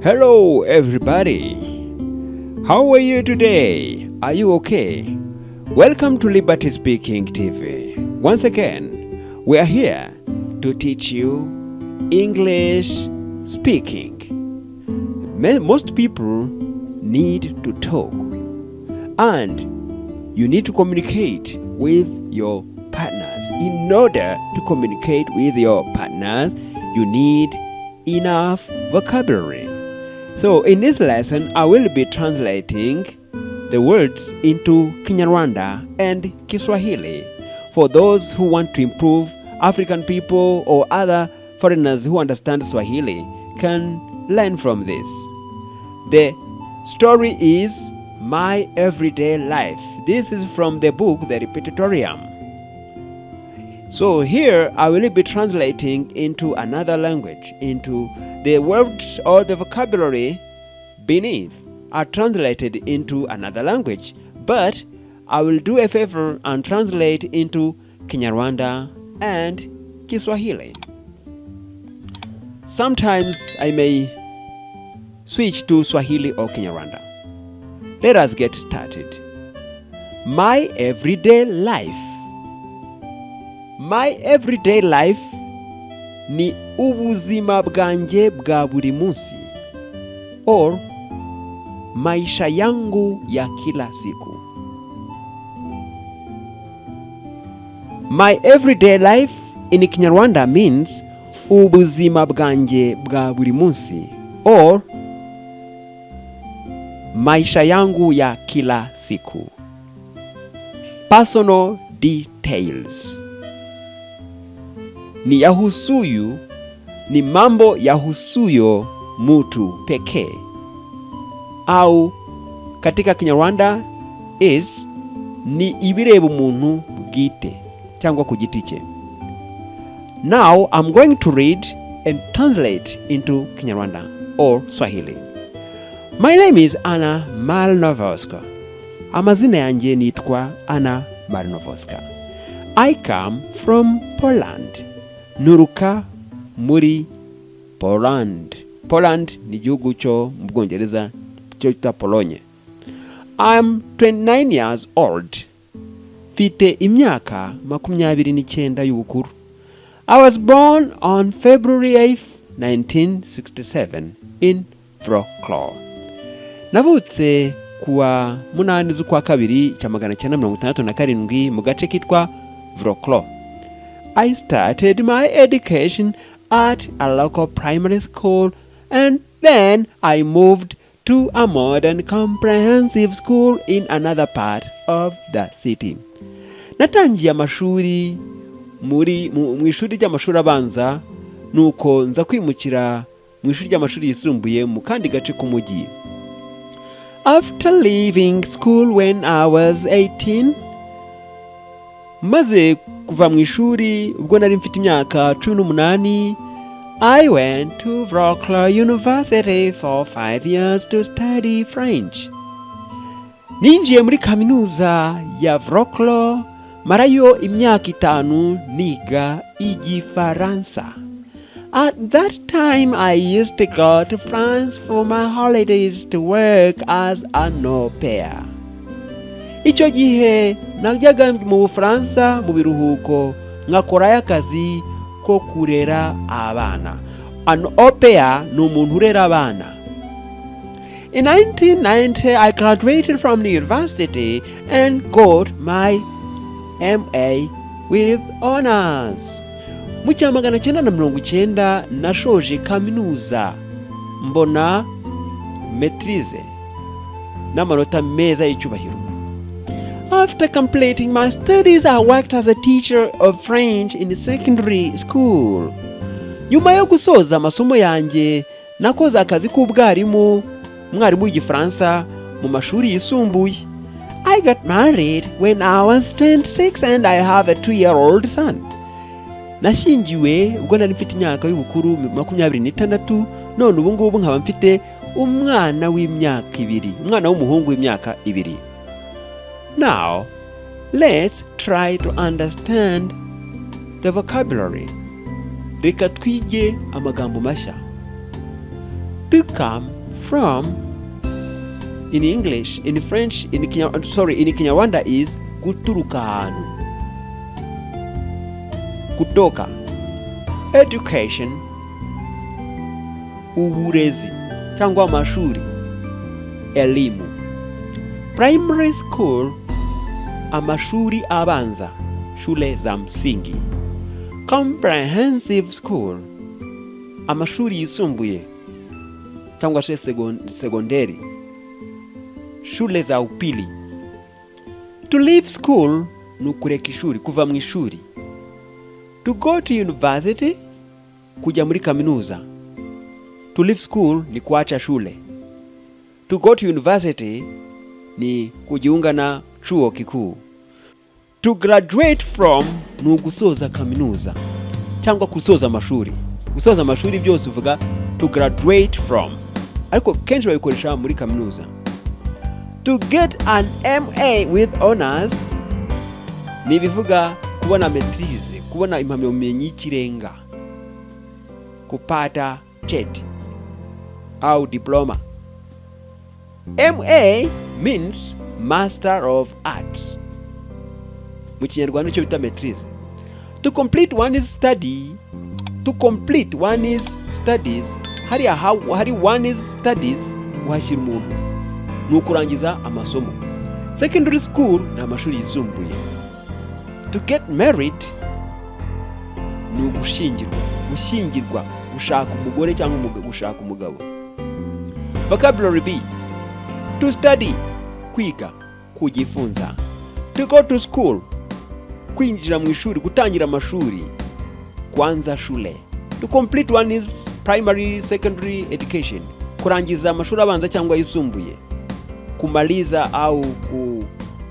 Hello, everybody. How are you today? Are you okay? Welcome to Liberty Speaking TV. Once again, we are here to teach you English speaking. Most people need to talk, and you need to communicate with your partners. In order to communicate with your partners, you need enough vocabulary. So, in this lesson, I will be translating the words into Kinyarwanda and Kiswahili for those who want to improve. African people or other foreigners who understand Swahili can learn from this. The story is My Everyday Life. This is from the book The Repetitorium. So here I will be translating into another language, into the words or the vocabulary beneath are translated into another language. But I will do a favor and translate into Kinyarwanda and Kiswahili. Sometimes I may switch to Swahili or Kinyarwanda. Let us get started. My everyday life. My everyday life ni ubuzima bwanjye bwa buri munsi, or maisha yangu ya kila siku. My everyday life in Kinyarwanda means ubuzima bwanjye bwa buri munsi, or maisha yangu ya kila siku. Personal details ni yahusuyu, ni mambo yahusuyo mutu pekee, au katika Kinyarwanda is ni ibireba umuntu bwite cyangwa ku giti cye. Now I'm going to read and translate into Kinyarwanda or Swahili. My name is Anna Malinowska. Amazina yanjye nitwa Anna Malinowska. I come from Poland. Nturuka muri Poland. Poland ni igihugu cyo mu Bwongereza cyo cyitwa Polonye. I'm 29 years old. Mfite imyaka 29 y'ubukuru. I was born on February 8th, 1967 in Wrocław. Navutse kuwa 8 z'ukwa kabiri cya 967 mu gace kitwa Wrocław. I started my education at a local primary school, and then I moved to a modern comprehensive school in another part of the city. Natangiye amashuri muri mu ishuri ry'amashuri abanza, nuko nza kwimukira mu ishuri ry'amashuri yisumbuye mu kandi gace k'umujyi. After leaving school when I was 18, maze kuva mu ishuri ubwo nari mfite imyaka 18, I went to Wrocław University for 5 years to study French. Ninjiye muri kaminuza ya Wrocław, marayo imyaka 5 niga Igifaransa. At that time, I used to go to France for my holidays to work as an au pair. Icyo gihe najyaga mu Bufaransa mu biruhuko, nkakorayo akazi ko kurera abana. An au pair ni umuntu urera abana. In 1990, I graduated from the university and got my MA with honors. Mu cya 990 nashoje kaminuza, mbona maîtrise n'amanota meza y'icyubahiro. After completing my studies, I worked as a teacher of French in secondary school. Nyuma yo gusoza amasomo yanjye, nakoze akazi k'ubwarimu, umwarimu w'Igifaransa mu mashuri yisumbuye. I got married when I was 26 and I have a 2-year-old son. Nashyingiwe ubwo nari mfite imyaka y'ubukuru 26, none ubu ngubu nkaba mfite umwana w'imyaka 2, umwana w'umuhungu w'imyaka 2. Now, let's try to understand the vocabulary. Reka twige amagambo mashya. To come from in English, in French, in Kenya, sorry, in Kinyarwanda is guturuka ahantu, kutoka. Education, uburezi cyangwa amashuri, elimu. Primary school, amashuri abanza, shule za msingi. Comprehensive school, amashuri yisumbuye cyangwa se segonderi, shule za upili. To leave school ni ukureka ishuri, kuva mu ishuri. To go to university, kujya muri kaminuza. To leave school ni kuacha shule. To go to university ni kujiunga na chuo kikuu. To graduate from ni ugusoza kaminuza cyangwa gusoza amashuri. Gusoza amashuri byose uvuga to graduate from, ariko kenshi babikoresha muri kaminuza. To get an MA with honors ni ibivuga kubona maîtrise, kubona impamyabumenyi y'ikirenga, kupata cheti au diploma. MA means Master of Arts, mu Kinyarwanda nicyo bita maîtrise. To complete one's study, to complete one's studies, hariya hari one's studies uhashyira umuntu, ni ukurangiza amasomo. Secondary school ni amashuri yisumbuye. To get married ni ugushyingirwa, gushyingirwa, gushaka umugore cyangwa gushaka umugabo. Vocabulary B: to study, kwiga, kujifunza. To go to school, kwinjira mu ishuri, gutangira amashuri, kuanza shule. To complete one's primary, secondary education, kurangiza amashuri abanza cyangwa yisumbuye, kumaliza au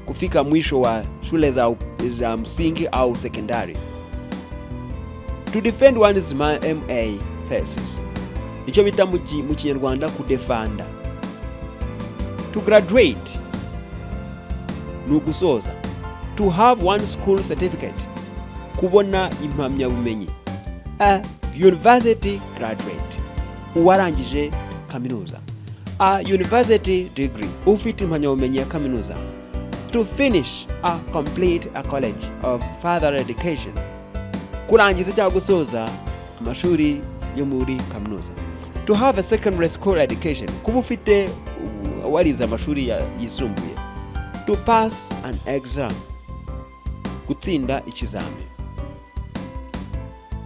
kufika mwisho wa shule za msingi au sekondari. To defend one's MA thesis, icyo bita mu Kinyarwanda kudefanda. To graduate ni ugusoza. To have one school certificate, kubona impamyabumenyi. A university graduate, uwarangije kaminuza. A university degree, ufite impamyabumenyi ya kaminuza. To finish a complete a college of further education, kurangiza cyangwa gusoza amashuri yo muri kaminuza. To have a secondary school education, kuba ufite warize amashuri yisumbuye. To pass an exam, gutsinda ikizami.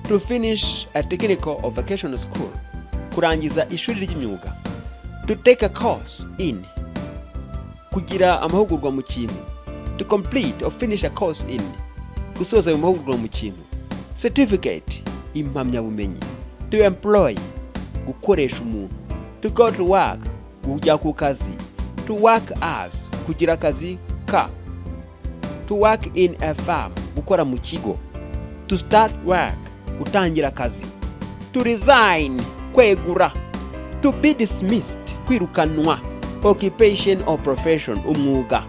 To finish a technical or vocational school, kurangiza ishuri ry'imyuga. To take a course in, kugira amahugurwa mu kintu. To complete or finish a course in, gusoza ayo mahugurwa mu kintu. Certificate, impamyabumenyi. To employ, gukoresha umuntu. To go to work, kujya ku kazi. To work as, kugira akazi ka. To work in a firm, gukora mu kigo. To start work, gutangira akazi. To resign, kwegura. To be dismissed, kwirukanwa. Occupation or profession, umwuga.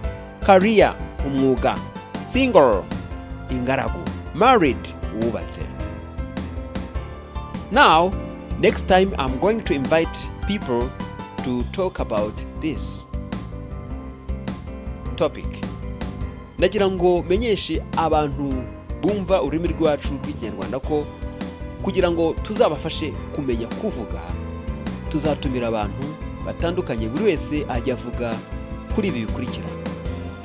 Career, umwuga. Single, ingaragu. Married, wubatse. Now, next time I'm going to invite people to talk about this topic. Nagira ngo menyeshe abantu bumva ururimi rwacu rw'Ikinyarwanda ko kugira ngo tuzabafashe kumenya kuvuga, tuzatumira abantu batandukanye, buri wese ajya avuga kuri ibi bikurikira: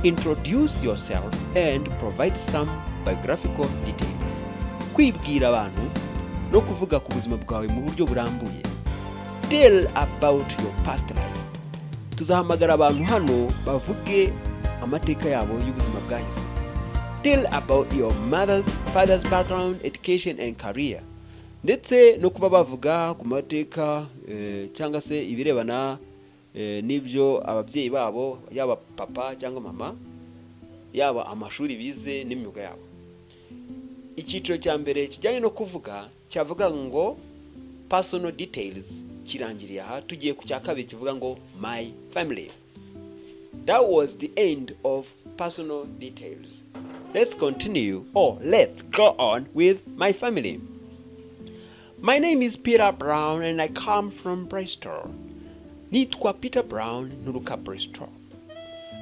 introduce yourself and provide some biographical details, kwibwira abantu no kuvuga ku buzima bwawe mu buryo burambuye. Tell about your past life, tuzahamagara abantu hano bavuge amateka yabo y'ubuzima bwahise. Tell about your mother's, father's background, education and career, ndetse no kuba bavuga ku mateka cyangwa se ibirebana n'ibyo ababyeyi babo, yaba papa cyangwa mama, yaba amashuri bize n'imyuga yabo. Icyiciro cya mbere kijyanye no kuvuga cyavuga ngo personal details kirangiriye aha. Tugiye ku cya kabiri kivuga ngo my family. That was the end of personal details. Let's continue, or let's go on with my family. My name is Peter Brown and I come from Bristol. Nitwa Peter Brown, nturuka Bristol.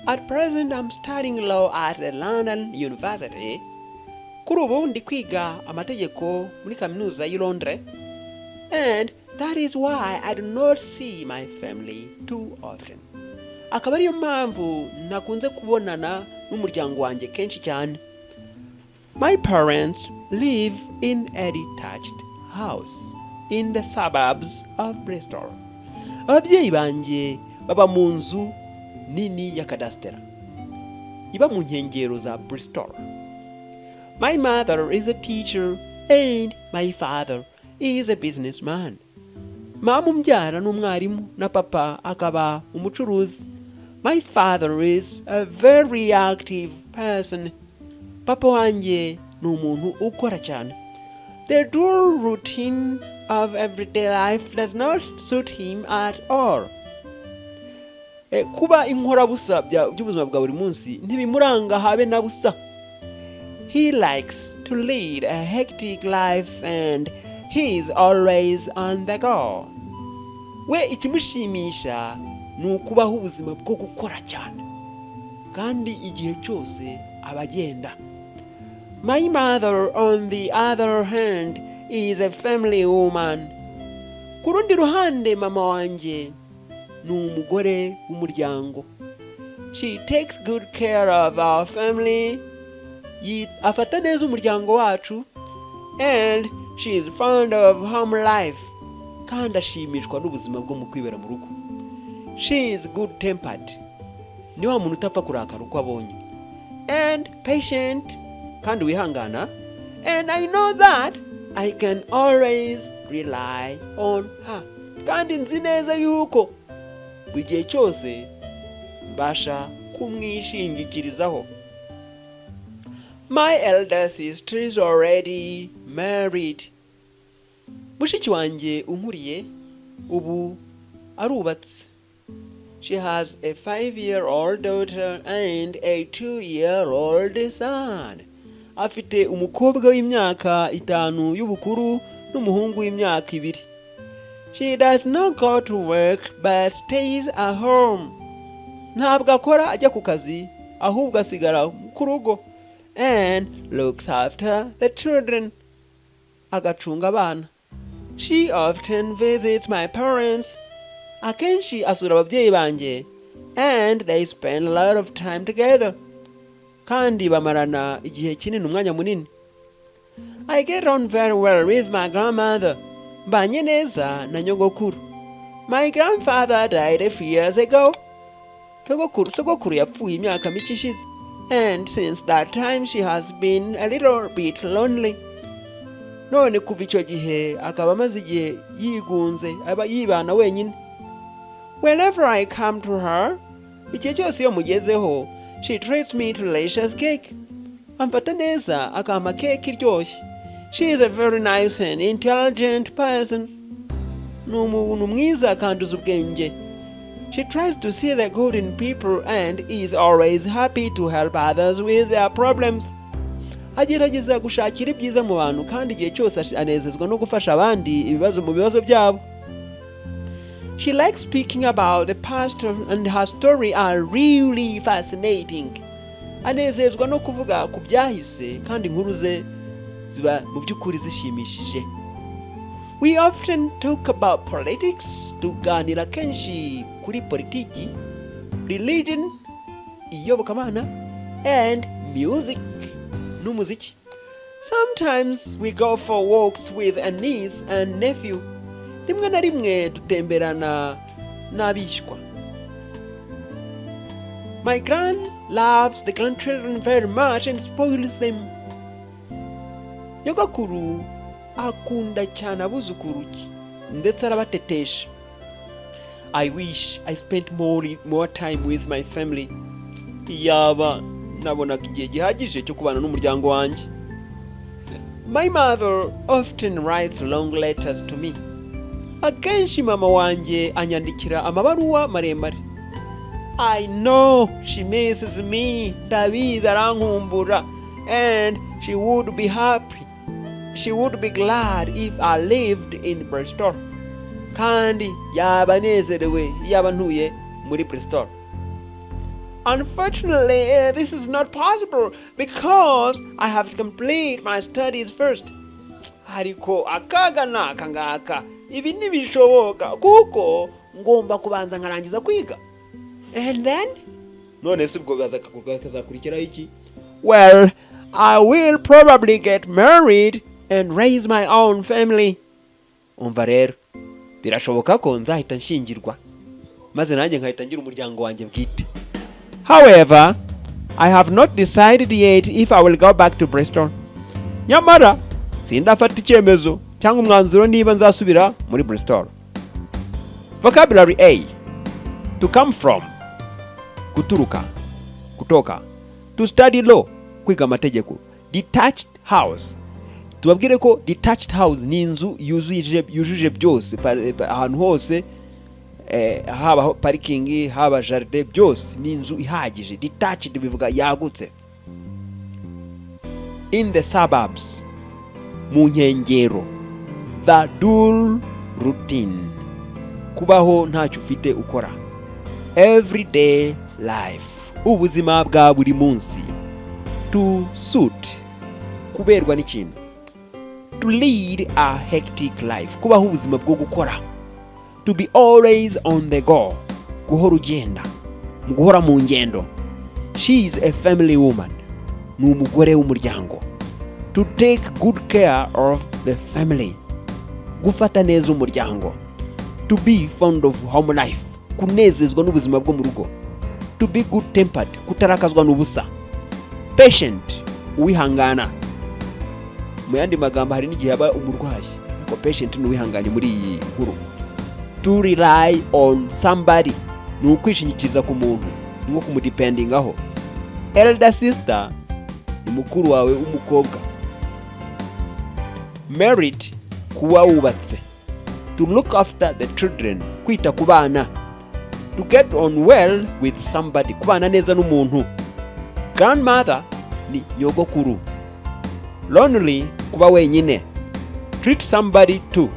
At present I'm studying law at the London University. Kuri ubu ndi kwiga amategeko muri kaminuza y'i Londres. And that is why I do not see my family too often. Akaba ariyo mpamvu ntakunze kubonana n'umuryango wanjye kenshi cyane. My parents live in a detached house in the suburbs of Bristol. Ababyeyi banjye baba mu nzu nini ya kadasitera iba mu nkengero za Bristol. My mother is a teacher and my father is a businessman. Mama umbyara ni umwarimu na papa akaba umucuruzi. My father is a very active person. Papa wanjye ni umuntu ukora cyane. The dull routine of everyday life does not suit him at all. Kuba inkorabusa by'ubuzima bwa buri munsi ntibimuranga habe na busa. He likes to lead a hectic life and he is always on the go. We ikimushimisha ni ukubaho ubuzima bwo gukora cyane kandi igihe cyose aba agenda. My mother, on the other hand, is a family woman. Ku rundi ruhande, mama wanjye ni umugore w'umuryango. She takes good care of our family. Afata neza umuryango wacu, and she is fond of home life. Kandi ashimishwa n'ubuzima bwo mu kwibera mu rugo. She is good tempered. Ni wa muntu utapfa kurakara uko abonye. And patient, kandi wihangana. And I know that I can always rely on her. Kandi nzi neza yuko buri gihe cyose mbasha kumwishingikirizaho. My elder sister is already married. Mushiki wanjye unkuriye ubu arubatse. She has a 5-year-old daughter and a 2-year-old son. Afite umukobwa w'imyaka 5 y'ubukuru n'umuhungu w'imyaka 2. She does not go to work but stays at home. Ntabwo akora ajya ku kazi, ahubwo asigara ku rugo, and looks after the children. Agacunga abana. She often visits my parents. Akenshi asura ababyeyi banjye, and they spend a lot of time together. Kandi bamarana igihe kinini, umwanya munini. I get on very well with my grandmother. Mbanye neza na nyogokuru. My grandfather died a few years ago. Sogokuru yapfuye imyaka mike ishize. And since that time she has been a little bit lonely. None kuva icyo gihe akaba amaze igihe yigunze, aba yibana wenyine. Whenever I come to her, igihe cyose iyo mugezeho, she treats me to delicious cake. Amfata neza akampa keke iryoshye. She is a very nice and intelligent person. Ni umuntu mwiza kandi uzi ubwenge. She tries to see the good in people and is always happy to help others with their problems. Agerageza gushakira ibyiza mu bantu kandi igihe cyose anezezwa no gufasha abandi ibibazo mu bibazo byabo. She likes speaking about the past and her story are really fascinating. Anezezwa no kuvuga ku byahise kandi inkuru ze ziba mu by'ukuri zishimishije. We often talk about politics, tuganira kenshi kuri politiki, religion, iyobokamana, and music, n'umuziki. Sometimes we go for walks with a niece and nephew. Rimwe na rimwe dutemberana n'abishywa. My gran loves the grandchildren very much and spoils them. Nyogokuru akunda cyane abuzukuru ndetse arabatetesha. I wish I spent more time with my family. Iyaba nabonaga igihe gihagije cyo kubana n'umuryango wanjye. My mother often writes long letters to me. Akenshi mama wanjye anyandikira amabaruwa maremare. I know she misses me. Ndabizi arankumbura. And she would be happy. She would be glad if I lived in Bristol. Kandi yaba anezerewe yaba ntuye muri Bristol. Unfortunately, this is not possible because I have to complete my studies first. Ariko akaga ni aka ngaka, ibi ntibishoboka kuko ngomba kubanza nkarangiza kwiga. And then? None se ubwo kazakurikiraho iki? Well, I will probably get married and raise my own family. Umva rero, birashoboka ko nzahita nshyingirwa maze nanjye nkahita ngira umuryango wanjye bwite. However, I have not decided yet if I will go back to Bristol. Nyamara sindafata icyemezo cyangwa umwanzuro niba nzasubira muri Bristol. Vocabulary A. To come from. Guturuka. Kutoka. To study law. Kwiga amategeko. Detached house. Tubabwire ko detached house ni inzu yujuje byose, ahantu hose, haba parikingi, haba jardin, byose ni inzu ihagije. Detached bivuga yagutse. In the suburbs, mu nkengero. The dull routine, kubaho ntacyo ufite ukora. Everyday life, ubuzima bwa buri munsi. To suit, kuberwa n'ikintu. To lead a hectic life, kubaho ubuzima bwo gukora. To be always on the go, guhora ugenda, mu guhora mu ngendo. She is a family woman, ni umugore w'umuryango. To take good care of the family, gufata neza umuryango. To be fond of home life, kunezezwa n'ubuzima bwo mu rugo. To be good tempered, kutarakazwa n'ubusa. Patient, uwihangana. Mu yandi magambo, hari n'igihe aba umurwayi, ariko patient ni uwihanganye muri iyi nkuru. To rely on somebody ni ukwishingikiriza ku muntu, ni nko kumudependingaho. Elder sister ni mukuru wawe w'umukobwa. Married, kuba wubatse. To look after the children, kwita ku bana. To get on well with somebody, kubana neza n'umuntu. Grandmother ni nyogokuru. Lonely, kuba wenyine. Treat somebody to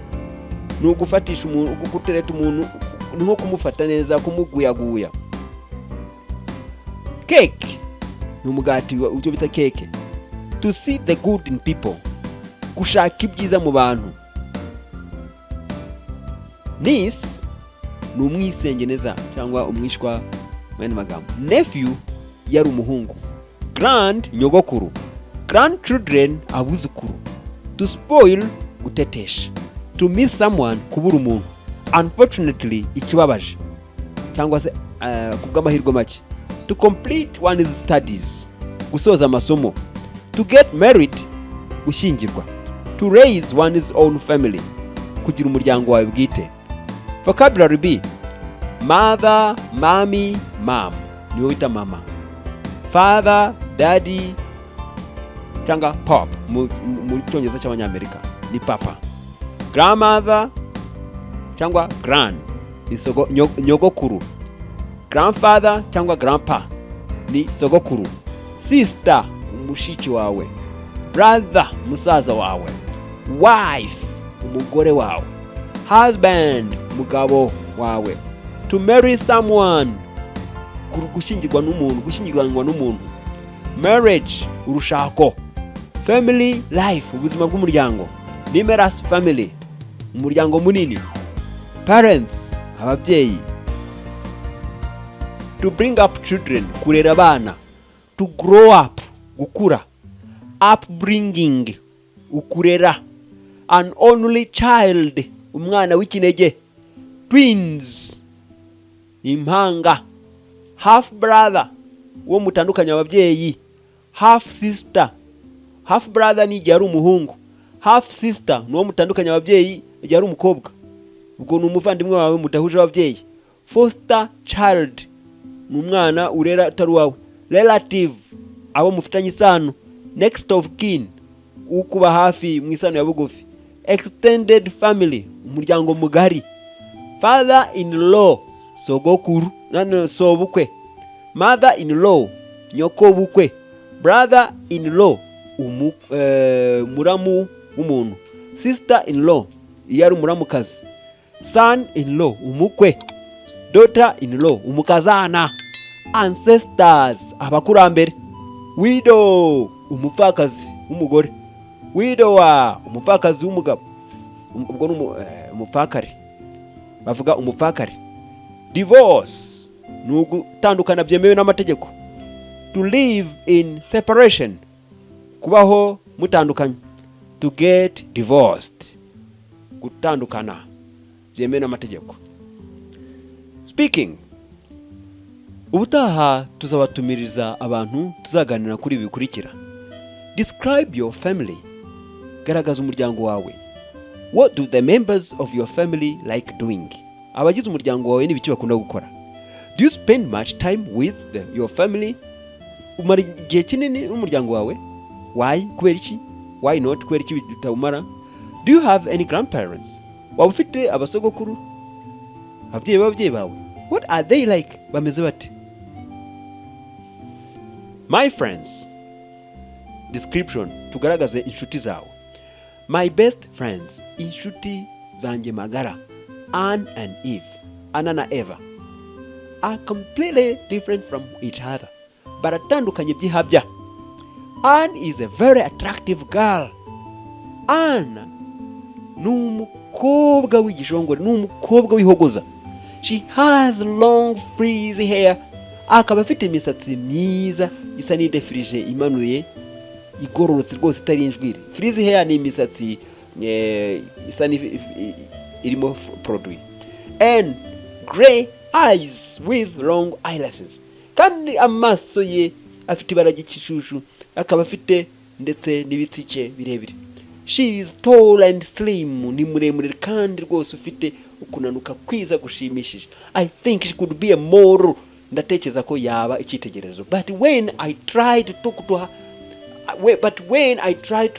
ni ugufatisha umuntu, gutereta umuntu, ni nko kumufata neza, kumuguyaguya. Cake ni umugati, icyo bita keke. To see the good in people, gushaka ibyiza mu bantu. Niece ni umwisengeneza cyangwa umwishywa mu yandi magambo. Nephew yari umuhungu. Grand, nyogokuru. Grandchildren, abuzukuru. To spoil, gutetesha. To miss someone, kubura umuntu. Unfortunately, ikibabaje cyangwa se ku bw'amahirwe make. To complete one's studies, gusoza amasomo. To get married, gushyingirwa. To raise one's own family, kugira umuryango wawe bwite. Vocabulary B. Mother, mommy, mom, niwo bita mama. Father, daddy cyangwa pop mu Cyongereza cy'Abanyamerika ni papa. Grandmother cyangwa gran ni nyogokuru. Grandfather cyangwa grandpa ni sogokuru. Sister, umushiki wawe. Brother, musaza wawe. Wife, umugore wawe. Husband, umugabo wawe. To marry someone, gushyingirwa n'umuntu, gushyingiranwa n'umuntu. Marriage, urushako. Family life, ubuzima bw'umuryango. Numerous family, umuryango munini. Parents, ababyeyi. To bring up children, kurera abana. To grow up, gukura. Upbringing, ukurera. An only child, umwana w'ikinege. Twins, impanga. Half brother, uwo mutandukanye ababyeyi. Half sister. Half brother ni igihe ari umuhungu, half sister ni uwo mutandukanye ababyeyi igihe ari umukobwa, ubwo ni umuvandimwe wawe mudahuje ababyeyi. Foster child ni umwana urera atari uwawe. Relative, abo mufitanye isano. Next of kin, ukuba hafi mu isano ya bugufi. Extended family, umuryango mugari. Father in law, sogokuru, no, sobukwe. Mother in law, nyoko bukwe. Brother in law, muramu. w'umuntu, sister in law iyo ari umuramukazi, son in law umukwe, daughter in law umukazana, ancestors abakurambere, widow umupfakazi w'umugore, widower umupfakazi w'umugabo. Ubwo ni umupfakare, bavuga umupfakare. Divorce ni ugutandukana byemewe n'amategeko, to live in separation, kubaho mutandukanye, to get divorced, gutandukana byemewe n'amategeko. Speaking. Ubutaha tuzabatumiriza abantu tuzaganira kuri ibi bikurikira: describe your family, garagaza umuryango wawe. What do the members of your family like doing? Abagize umuryango wawe n'ibiki bakunda gukora? Do you spend much time with your family? Umara igihe kinini n'umuryango wawe? Why? Kubera iki? Why not? Kubera iki utawumara? Do you have any grandparents? Waba ufite abasogokuru, ababyeyi b'ababyeyi bawe? What are they like? Bameze bate? My friends description, tugaragaze inshuti zawe. My best friends, inshuti zanjye magara, Ann and Eve, Anna na Eva, are completely different from each other, baratandukanye by'ihabya. Ann is a very attractive girl. Ann ni umukobwa w'igishongore, ni umukobwa w'ihogoza. She has long frizzy hair, akaba afite imisatsi myiza isa n'idefirije, imanuye, igororotse rwose, itari injwiri. Frizzy hair ni imisatsi isa irimo produit. And grey eyes with long eyelashes, kandi amaso ye afite ibara ry'ikijuju, akaba afite ndetse n'ibitsike birebire. She is tall and slim, ni muremure kandi rwose ufite ukunanuka kwiza gushimishije. I think she could be a model, ndatekereza ko yaba icyitegererezo. But when I tried to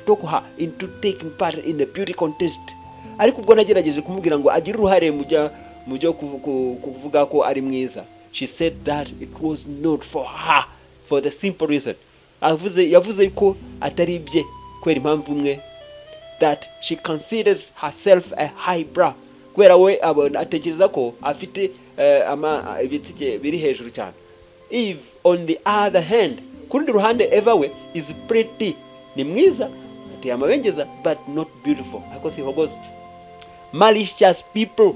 talk her into taking part in a beauty contest, ariko ubwo nagerageje kumubwira ngo agire uruhare mu byo kuvuga ko ari mwiza, she said that it was not for her for the simple reason, avuze, yavuze ko atari ibye kubera impamvu imwe, that she considers herself a highbrow, kubera we abona, atekereza ko afite ibitsike biri hejuru cyane. Eve, on the other hand, ku rundi ruhande, Eva we, is pretty, ni mwiza, ateye amabengeza, but not beautiful, ariko si hogoza. Malicious people,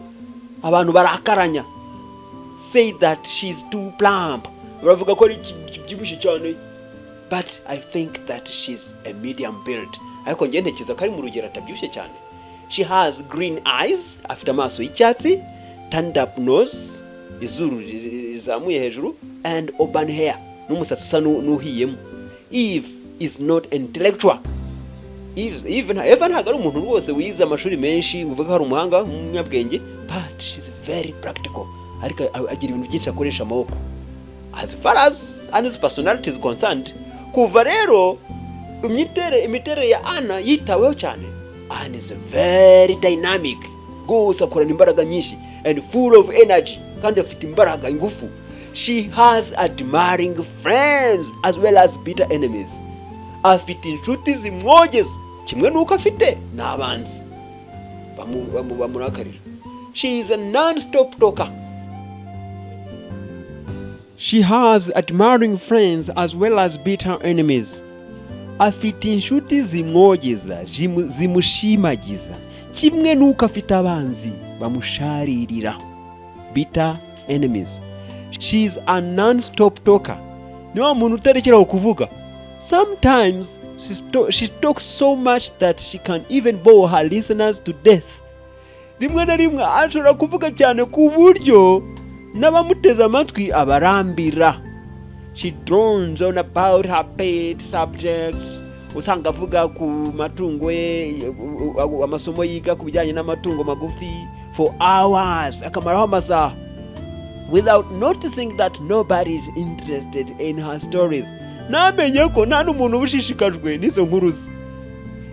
abantu barakaranya, say that she's too plump, baravuga ko ari kibyibushye cyane, but I think that she's a medium build, ariko njye ntekereza ko ari mu rugero, atabyibushye cyane. She has green eyes, afite amaso y'icyatsi, turned up nose, izuru rizamuye hejuru, and auburn hair, n'umusatsi usa n'uhiyemo. Eve is not intellectual. Eve, Eva ntabwo ari umuntu rwose wize amashuri menshi ngo uvuge ko ari umuhanga, umunyabwenge, but she's very practical, ariko agira ibintu byinshi akoresha amaboko. As far as Anna's personality is concerned, kuva rero imiterere ya Anna yitaweho cyane, Anna is very dynamic rwose, akorana imbaraga nyinshi, and full of energy, kandi afite imbaraga, ingufu. She has admiring friends as well as bitter enemies, afite inshuti zimwogeza kimwe n'uko afite n'abanzi bamurakarira. She is a non-stop talker. She has admiring friends as well as bitter enemies, afite inshuti zimwogeza, zimushimagiza, kimwe n'uko afite abanzi bamusharirira, bitter enemies. She is a non-stop talker, ni wa muntu utarekeraho kuvuga. Sometimes she talks so much that she can even bore her listeners to death, rimwe na rimwe ashobora kuvuga cyane ku buryo n'abamuteze amatwi abarambira. She drones on about her pet subjects, usanga avuga ku matungo ye, amasomo yiga ku bijyanye n'amatungo magufi, for hours, akamaraho amasaha, without noticing that nobody is interested in her stories, ntamenye ko nta n'umuntu uba ushishikajwe n'izo nkuru ze.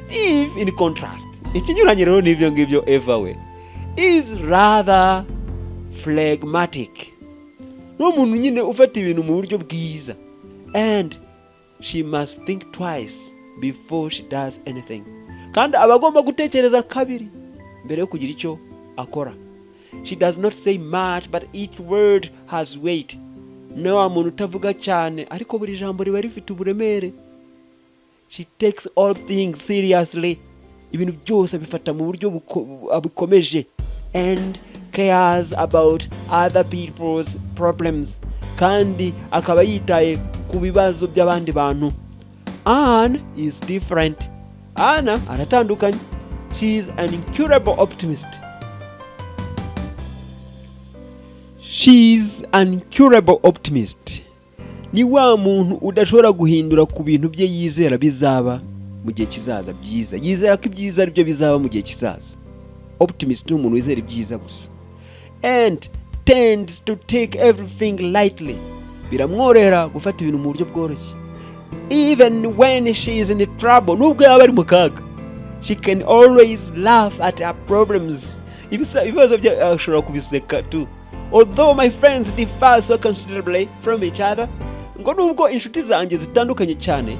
Eve, in contrast, ikinyuranye rero n'ibyo ngibyo, Eva we is rather phlegmatic, ni umuntu nyine ufata ibintu mu buryo bwiza, and she must think twice before she does anything, kandi Kandi aba agomba gutekereza kabiri mbere yo kugira icyo akora. She does not say much, but each word has weight. Ni wa muntu utavuga cyane, ariko buri jambo riba rifite uburemere. She takes all things seriously. Ibintu byose abifata mu buryo abukomeje. And cares about other people's problems. Kandi akaba yitaye ku bibazo by'abandi bantu. Anne is different. Anna aratandukanye. She is an incurable optimist. She is an incurable optimist. Ni wa muntu udashobora guhindura ku bintu bye yizera bizaba mu gihe kizaza byiza. Yizera ko ibyiza ari byo bizaba mu gihe kizaza. Optimist ni umuntu wizera ibyiza gusa. And tends to take everything lightly. Biramworohera gufata ibintu mu buryo bworoshye. Even when she is in trouble, nubwo yaba ari mu kaga, she can always laugh at her problems. Ibibazo bye ashobora kubiseka tu. Although my friends differ so considerably from each other, ngo nubwo inshuti zanjye zitandukanye cyane,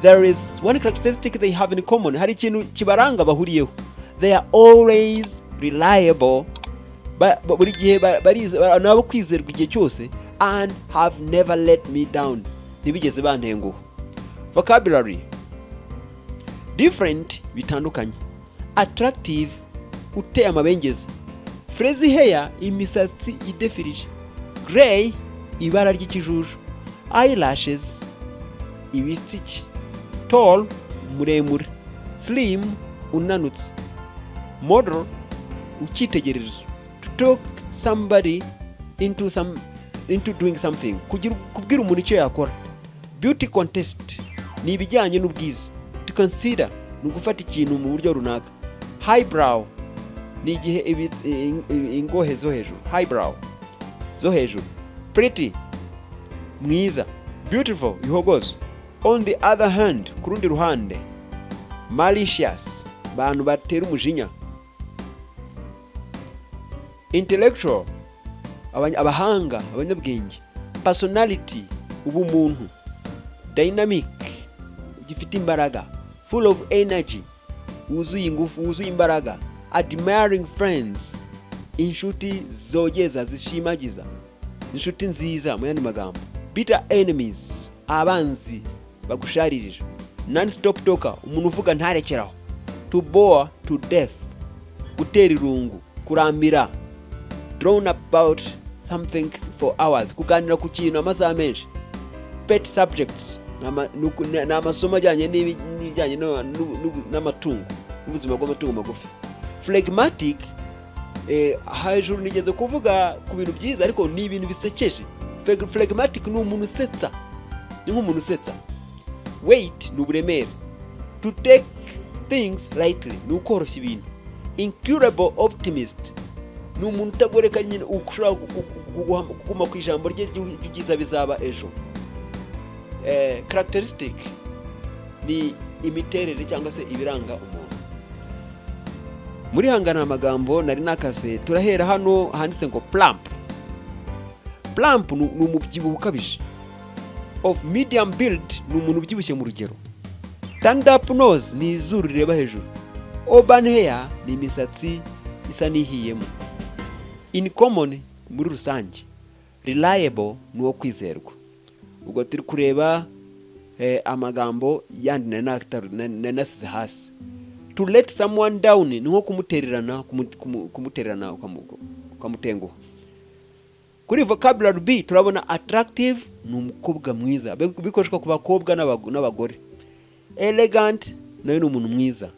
there is one characteristic they have in common. Hari ikintu kibaranga bahuriyeho. They are always reliable. Buri gihe ni abo kwizerwa igihe cyose, and have never let me down. Ntibigeze bantenguha. Vocabulary: different, bitandukanye; attractive, uteye amabengeza; frizzy hair, imisatsi idefirije; grey, ibara ry'ikijuju; eyelashes, ibitsike; tall, muremure; slim, unanutse; model, icyitegererezo; to talk somebody into doing something, kugira kubwira umuntu icyo yakora; beauty contest ni ibijyanye n'ubwiza; to consider ni ugufata ikintu mu buryo runaka; highbrow ni igihe ingohe zo hejuru, highbrow zo hejuru; pretty, mwiza; beautiful, ihogoza; on the other hand, ku rundi ruhande; malicious, abantu batera umujinya; intellectual, abahanga, abanyabwenge; personality, ubumuntu; dynamic, gifite imbaraga; full of energy, wuzuye ingufu, wuzuye imbaraga; admiring friends, inshuti zogeza, zishimagiza, inshuti nziza mu yandi magambo; bitter enemies, abanzi bagusharirira; non stop talker, umuntu uvuga ntarekeraho; to bore to death, gutera irungu, kurambira; drone about something for hours, kuganira ku kintu amasaha menshi; pet subjects, ni amasomo ajyanye n'ibijyanye n'amatungo, n'ubuzima bw'amatungo magufi; phlegmatic. Hejuru nigeze kuvuga ku bintu byiza, ariko ni ibintu bisekeje. Phlegmatic ni umuntu usetsa, ni nk'umuntu usetsa. Weight ni uburemere. To take things lightly ni ukoroshya ibintu. Incurable optimist ni umuntu utagoreka nyine, ushobora kuguma ku ijambo rye ry'ibyiza bizaba ejo. Characteristic ni imiterere cyangwa se ibiranga umuntu. Muri hangana amagambo nari nakase, turahera hano handitse ngo plump. Plump ni umubyibuho ukabije. Of medium build ni umuntu ubyibushye mu rugero. Turned up nose ni izuru rireba hejuru. Auburn hair ni imisatsi isa n'ihiyemo. In common, muri rusange. Reliable ni uwo kwizerwa. Ubwo turi kureba amagambo yandi nari nasize hasi. To let someone down ni nko kumutererana, kumutererana, ukamutenguha. Kuri vocabulary B turabona attractive, ni umukobwa mwiza, bikoreshwa ku bakobwa n'abagore. Elegant nawe ni umuntu mwiza.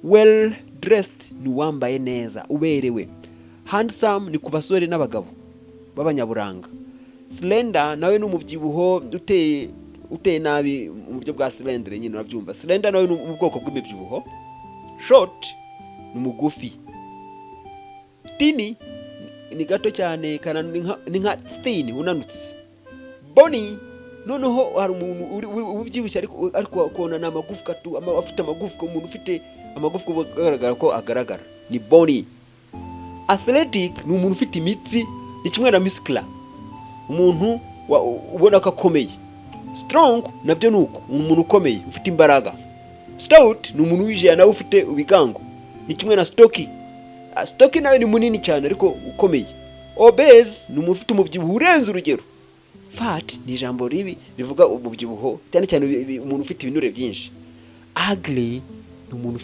Well dressed ni uwambaye neza, uberewe. Handsome ni ku basore n'abagabo b'abanyaburanga. Slender nawe ni umubyibuho uteye nabi mu buryo bwa slender nyine, urabyumva. Slender nawe ni mu bwoko bw'imibyibuho. Short ni mugufi. Tiny ni gato cyane, ni nka thin, unanutse. Bony noneho hari umuntu ubyibushye, ariko ukabona ni amagufwa tu, afite amagufwa. Umuntu ufite amagufwa uba agaragara ko agaragara ni bony. Athletic ni umuntu ufite imitsi, ni kimwe na muscular, umuntu ubona ko akomeye. Strong nabyo ni uko, umuntu ukomeye ufite imbaraga. Stout ni umuntu wijeye nawe ufite ibigango, ni kimwe na stocky. Stocky nawe ni munini cyane ariko ukomeye. Obese ni umuntu ufite umubyibuho urenze urugero. Fat ni ijambo ribi rivuga umubyibuho, cyane cyane umuntu ufite ibinure byinshi. Ugly ni umuntu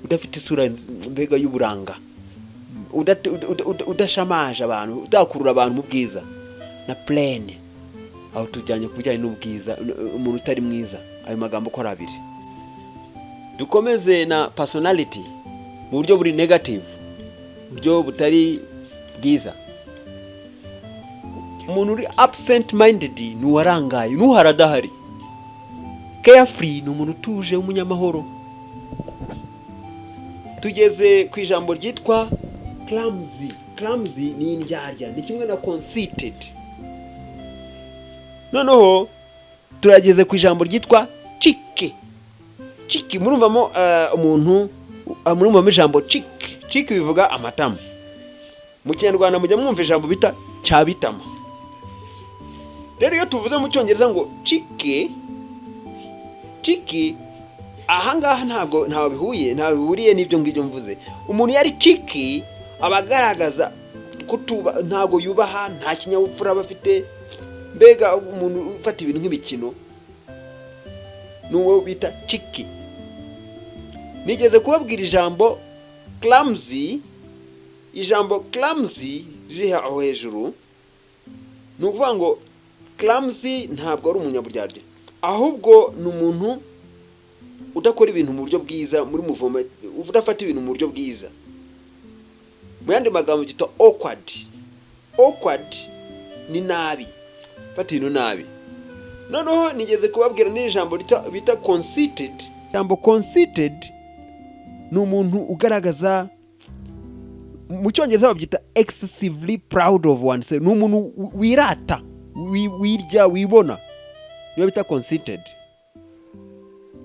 udafite isura mbega y'uburanga, udashamaje abantu, udakurura abantu mu bwiza. Na plain, aho tujyanye ku bijyanye n'ubwiza, umuntu utari mwiza. Ayo magambo uko ari abiri. Dukomeze na personality mu buryo buri negative, buryo butari bwiza. Umuntu uri absent minded ni uwarangaye, n'uhara adahari. Carefree ni umuntu utuje w'umunyamahoro. Tugeze ku ijambo ryitwa clumsy. Clumsy ni indyarya, ni kimwe na conceited. Noneho turageze ku ijambo ryitwa cheeky. Cheeky murumvamo umuntu, murumvamo ijambo cheek. Cheek bivuga amatama. Mu Kinyarwanda mujya mwumva ijambo bita cyabitama. Rero iyo tuvuze mu Cyongereza ngo cheeky, cheeky ahangaha ntabwo ntaho bihuye, ntaho bihuriye n'ibyo ngibyo mvuze. Umuntu iyo ari cheeky aba agaragaza kutuba, ntabwo yubaha, nta kinyabupfura aba afite, mbega umuntu ufata ibintu nk'imikino ni uwo bita cheeky. Nigeze kubabwira ijambo clumsy. Ijambo clumsy riri aho hejuru, ni ukuvuga ngo clumsy ntabwo ari umunyaburyarya, ahubwo ni umuntu udakora ibintu mu buryo bwiza, muri muvoma, udafata ibintu mu buryo bwiza. Mu yandi magambo byitwa awkward. Awkward ni nabi, fata ibintu nabi. Noneho nigeze kubabwira n'ijambo bita conceited. Ijambo conceited ni umuntu ugaragaza, mu Cyongereza babyita excessively proud of oneself, ni umuntu wirata, wirya, wibona, niyo bita conceited.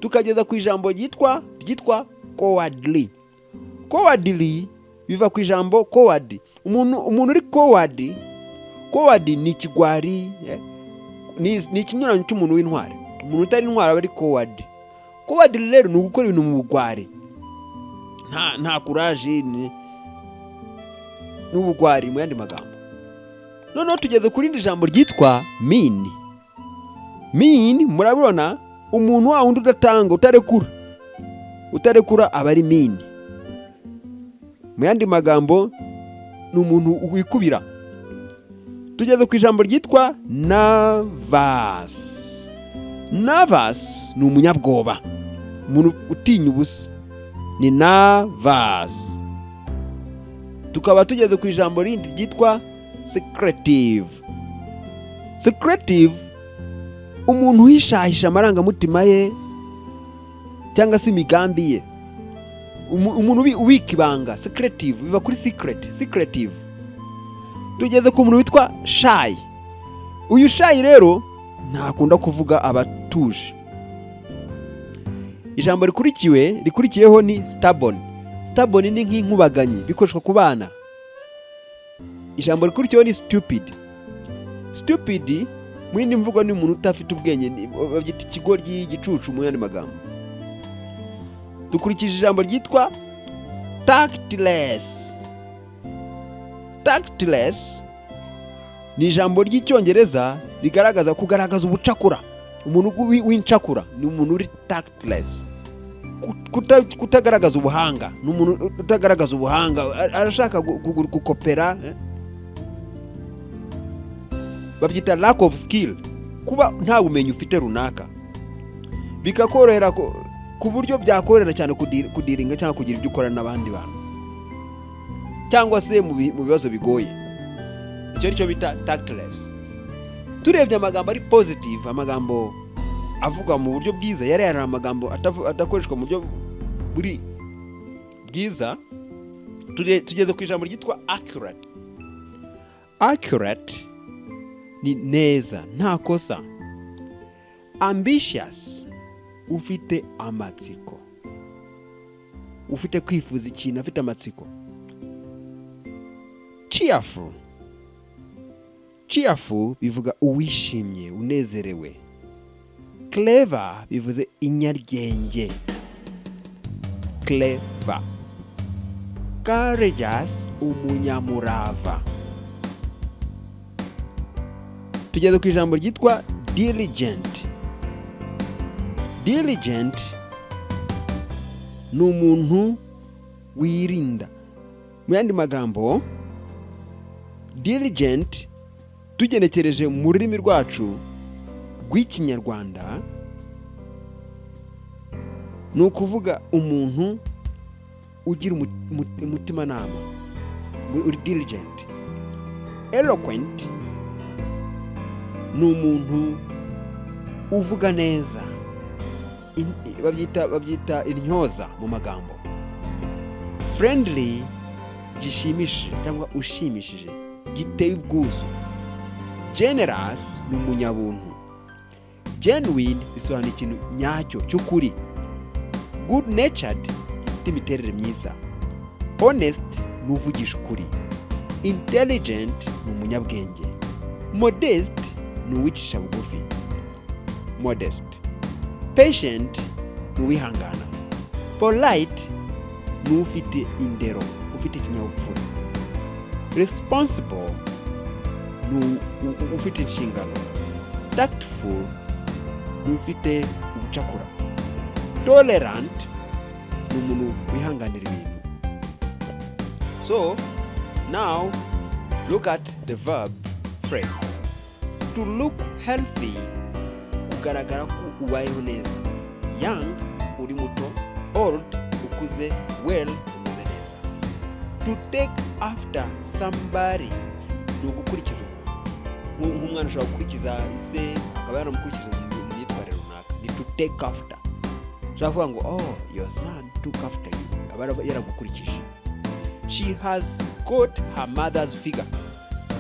Tukageza ku ijambo ryitwa cowardly. Cowardly biva ku ijambo coward. Umuntu uri coward, coward ni ikigwari, ni ikinyuranyo cy'umuntu w'intwari. Umuntu utari intwari aba ari coward. Coward rero ni ugukora ibintu mu bugwari, nta courage, ni ubugwari mu yandi magambo. Noneho tugeze ku rindi jambo ryitwa mean. Mean murabibona, umuntu wa wundi udatanga, utarekura, utarekura aba ari mean. Mu yandi magambo ni umuntu wikubira. Tugeze ku ijambo ryitwa nervous. Nervous ni umunyabwoba, umuntu utinya ubusa ni nervous. Tukaba tugeze ku ijambo rindi ryitwa secretive. Secretive, umuntu uhishahisha amarangamutima ye cyangwa se imigambi ye. Umuntu ubika ibanga. Secretive biva kuri secret, secretive. Tugeze ku muntu witwa shy. Uyu shy rero ntakunda kuvuga, aba atuje. Ijambo rikurikiyeho ni stubborn. Stubborn ni nk'inkubaganyi, bikoreshwa ku bana. Ijambo rikurikiyeho ni stupid. Stupid mu yindi mvugo ni umuntu udafite ubwenge, babyita ikigoryi, igicucu mu yandi magambo. Dukurikije ijambo ryitwa tactless. Tactless ni ijambo ry'Icyongereza rigaragaza kugaragaza ubucakura. Umuntu w'incakura ni umuntu uri tactless. Kutagaragaza ubuhanga, ni umuntu utagaragaza ubuhanga, arashaka gukopera. Babyita lack of skill, kuba nta bumenyi ufite runaka, bikakorohera ku buryo byakorohera cyane kudealinga cyangwa kugira ibyo ukorana n'abandi bantu, cyangwa se mu bibazo bigoye. Icyo ni cyo bita tactless. Turebye amagambo ari positive, amagambo avugwa mu buryo bwiza, yari amagambo adakoreshwa mu buryo buri bwiza. Tugeze ku ijambo ryitwa accurate. Accurate ni neza, nta kosa. Ambitious, ufite amatsiko, ufite kwifuza ikintu, afite amatsiko. Cheerful. Cheerful bivuga uwishimye, unezerewe. Clever bivuze inyaryenge. Clever. Courageous, umunyamurava. Tugeze ku ijambo ryitwa diligent. Diligent ni umuntu wirinda. Mu yandi magambo, diligent tugenekereje mu rurimi rwacu rw'Ikinyarwanda ni ukuvuga umuntu ugira umutimanama, uri diligent. Eloquent ni umuntu uvuga neza. Babyita intyoza mu magambo. Friendly, gishimishije cyangwa ushimishije, giteye ubwuzu. Generous ni umunyabuntu. Genuine bisobanura ikintu nyacyo, cy'ukuri. Good natured, gifite imiterere myiza. Honest ni uvugisha ukuri. Intelligent ni umunyabwenge. Modest ni uwicisha bugufi, modest. Patient ni uwihangana. Polite ni ufite indero, ufite ikinyabupfura. Responsible ni ufite inshingano. Tactful ni ufite ubucakura. Tolerant ni umuntu wihanganira ibintu. So now look at the verb phrases. To look healthy, kugaragara ko ubayeho neza. Young, uri muto. Old, ukuze. Well, umeze neza. To take after somebody ni ugukurikiza umuntu. Nk'umwana ushobora gukurikiza ise, akaba yanamukurikiza mu myitwarire runaka, ni to take after. Ushobora kuvuga ngo "Oh, your son took after you", aba yaragukurikije. She has got her mother's figure,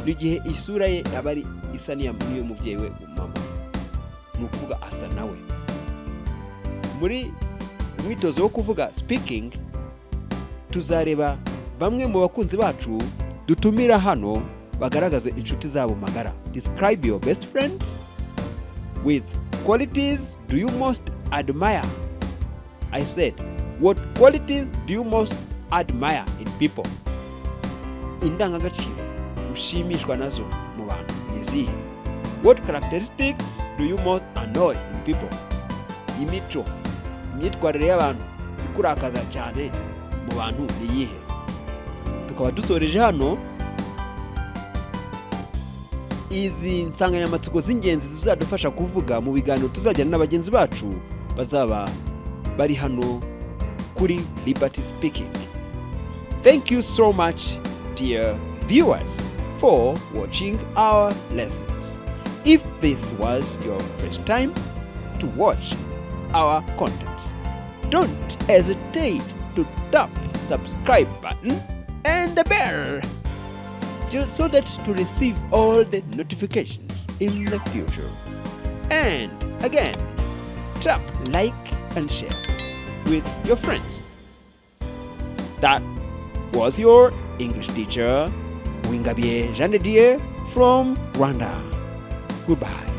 ni igihe isura ye aba ari isa n'iy'umubyeyi we, mama, ni ukuvuga asa nawe. Muri umwitozo wo kuvuga, speaking, tuzareba bamwe mu bakunzi bacu dutumira hano bagaragaze inshuti zabo magara. Describe your best friend with qualities do you most admire. I said, what qualities do you most admire in people? Indangagaciro ushimishwa nazo mu bantu ni izihe? What characteristics do you most annoy in people? Imico, imyitwarire y'abantu ikurakaza cyane mu bantu ni iyihe? Tukaba dusoreje hano izi nsanganyamatsiko z'ingenzi zizadufasha kuvuga mu biganiro tuzajyana na bagenzi bacu bazaba bari hano kuri Liberty Speaking. Thank you so much, dear viewers, for watching our lessons. If this was your first time to watch our contents, don't hesitate to tap subscribe button and the bell just so that to receive all the notifications in the future. And again, tap like and share with your friends. That was your English teacher, Wingabier Jean de Dieu from Rwanda. Goodbye.